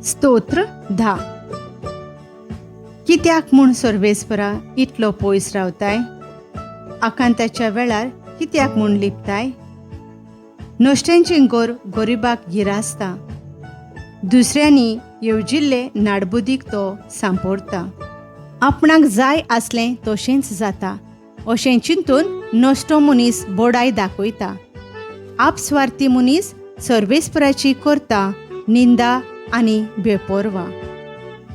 स्तोत्र 10. कित्याक म्हूण सर्वेस्परा इतलो पयस रावताय? आकांताच्या वेळार कित्याक म्हूण लिपताय? नश्ट्यांचें गोर गरिबाक गिरासता, दुसऱ्यांनी येवजिल्ले नाडबुदीक तो सांपोरता. आपणाक जाय आसलें तशेंच जाता अशें चिंतून नश्टो मनीस बोडाय दाखयता. आपस्वार्थी मनीस सर्वेस्पराची करता निंदा आनी बेपोरवा.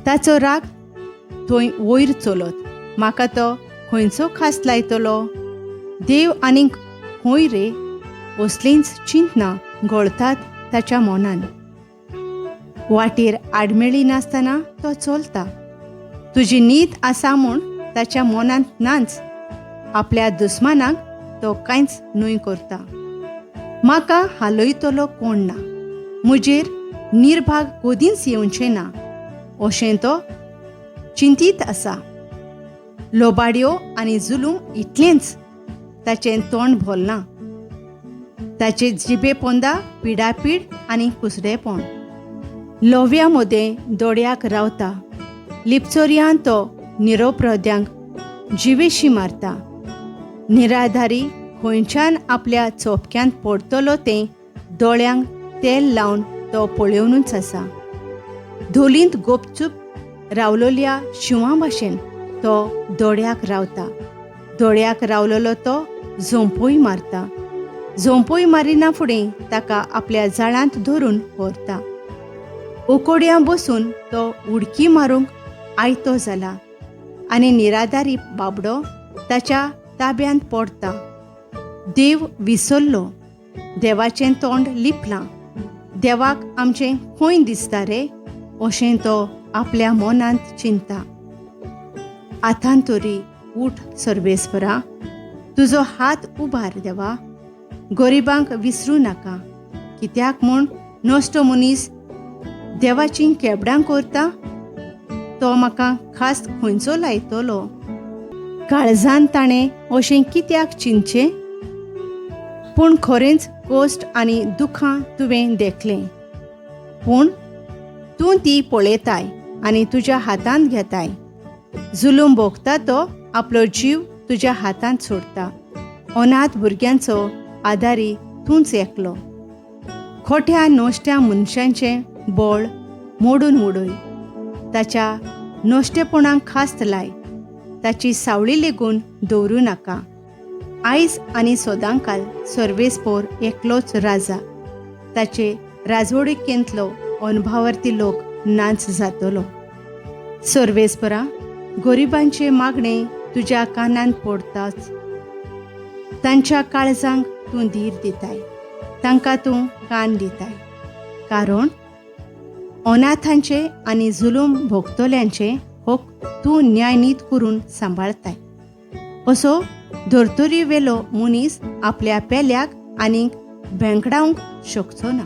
ताचो राग थंय वयर चलत, म्हाका तो खंयचो खास लायतलो? देव आनीक खंय रे? असलींच चिंतनां घोळतात ताच्या मनान. वाटेर आडमेळी नासतना तो चलता. तुजी नीत आसा म्हूण ताच्या मनांत नाच. आपल्या दुस्मानाक तो कांयच न्हय करता. म्हाका हालयतलो कोण ना, म्हजेर निर्भाग कदींच येवचें ना अशें तो चिंतीत आसा. लोबाड्यो आनी जुलूम इतलेंच ताचें तोंड भरलां. ताचे जिबे पोंदा पिडापीड आनी कुसडेपण. लोव्या मदें दोड्याक रावता. लिपचोरयां तो निरोप्रद्यांक जिवेशी मारता. निराधारी खंयच्यान आपल्या चोपक्यांत पडतलो तें दोळ्यांक तेल लावन तो पळयोवनूच आसा. धोलींत गोपचूप रावलोल्या शिंवा भाशेन तो दोड्याक रावता. दोड्याक रावलोलो तो झोंपूय मारता. झोंपूय मारिना फुडें ताका आपल्या जाळांत धरून व्हरता. उकोड्यां बसून तो उडकी मारूंक आयतो जाला आनी निराधारी बाबडो ताच्या ताब्यांत पडता. देव विसरलो, देवाचें तोंड लिपलां, देवाक आमचें खंय दिसता रे अशें तो आपल्या मनांत चिंता. आतां तरी उठ सर्वेस्परा, तुजो हात उबार देवा, गरिबांक विसरूं नाका. कित्याक म्हूण नश्टो मनीस देवाचीं केबडां करता? तो म्हाका खास खंयचो लायतलो? काळजान ताणें अशें कित्याक चिंतचें? पूण खरेंच कश्ट आनी दुखां तुवें देखलें, पूण तूं ती पळयताय आनी तुज्या हातांत घेताय. जुलूम भोगता तो आपलो जीव तुज्या हातांत सोडता. अनाथ भुरग्यांचो आदारी तूंच एकलो. खोट्या नश्ट्या मनशांचें बळ मोडून उडय, ताच्या नश्टेपणाक खास्त लाय, ताची सावळी लेगून दवरूं नाका. आयज आनी सदांकाल सर्वेस्पोर एकलोच राजा, ताचे राजवडिकेंतलो अणभावर्ती लोक नाच जातलो. सर्वेस्परा, गरिबांचें मागणें तुज्या कानांत पडताच. तांच्या काळजांक तूं धीर दिताय, तांकां तूं कान दिताय, कारण अनाथांचे आनी जुलूम भोगतल्यांचे हक तूं न्यायनीत करून सांबाळताय. असो धर्तरी वेलो मनीस आपल्या पेल्याक आनीक भेंकडावंक शकचो ना.